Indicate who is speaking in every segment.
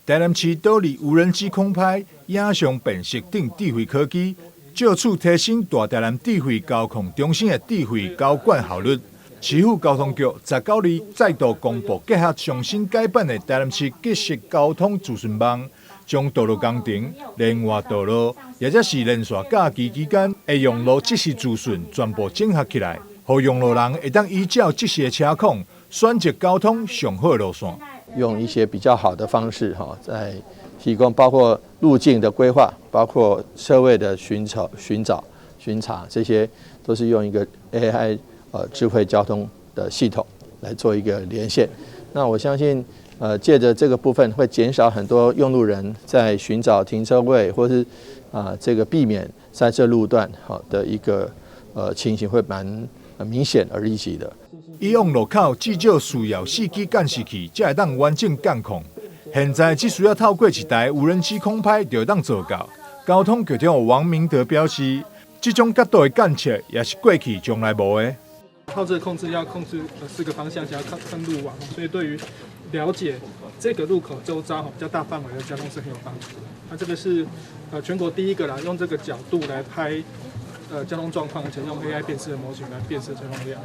Speaker 1: 台南市導入無人機空拍、影像辨識等智慧科技，藉此提升大台南智慧交控中心的智慧交管效率。市府交通局19日再度公布結合上新改版的台南市即時交通資訊網，將道路工程、連外道路，或者是連續假期期間的用路即時資訊全部整合起來，予用路人會當依照即時的車況選擇交通上好的路線。
Speaker 2: 用一些比較好的方式，哈，在提供包括路徑的規劃，包括車位的尋找、尋找、巡查，這些都是用一個 AI 智慧交通的系統來做一個連線。那我相信，借著這個部分會減少很多用路人在尋找停車位，或是啊這個避免塞車路段好的一個情形，會蠻明顯而立即的。
Speaker 1: 以往路口至少需要4G監視器才會當完整監控，現在只需要透過一台無人機空拍就會當做到。交通局長王明德表示，這種角度的監測也是過去從來無的。
Speaker 3: 靠這個控制要控制四個方向，要看看路網，所以對於了解這個路口周遭比較大範圍的交通是很有幫助的。那這個是全國第一個啦，用這個角度來拍交通狀況，而且用 AI 辨識的模型來辨識交通量。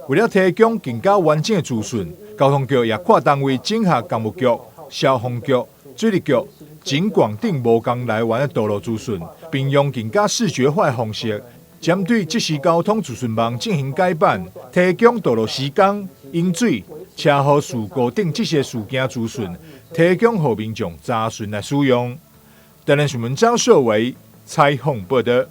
Speaker 1: 為了提供更加完整的資訊，交通局也跨單位整合工務局、消防局、水利局、警廣等無仝來源的道路資訊，並用更加視覺化的方式，針對即時交通資訊網進行改版，提供道路時間、淹水、車禍事故等這些事件資訊，提供予民眾查詢來使用。台南新聞張秀維採訪報道。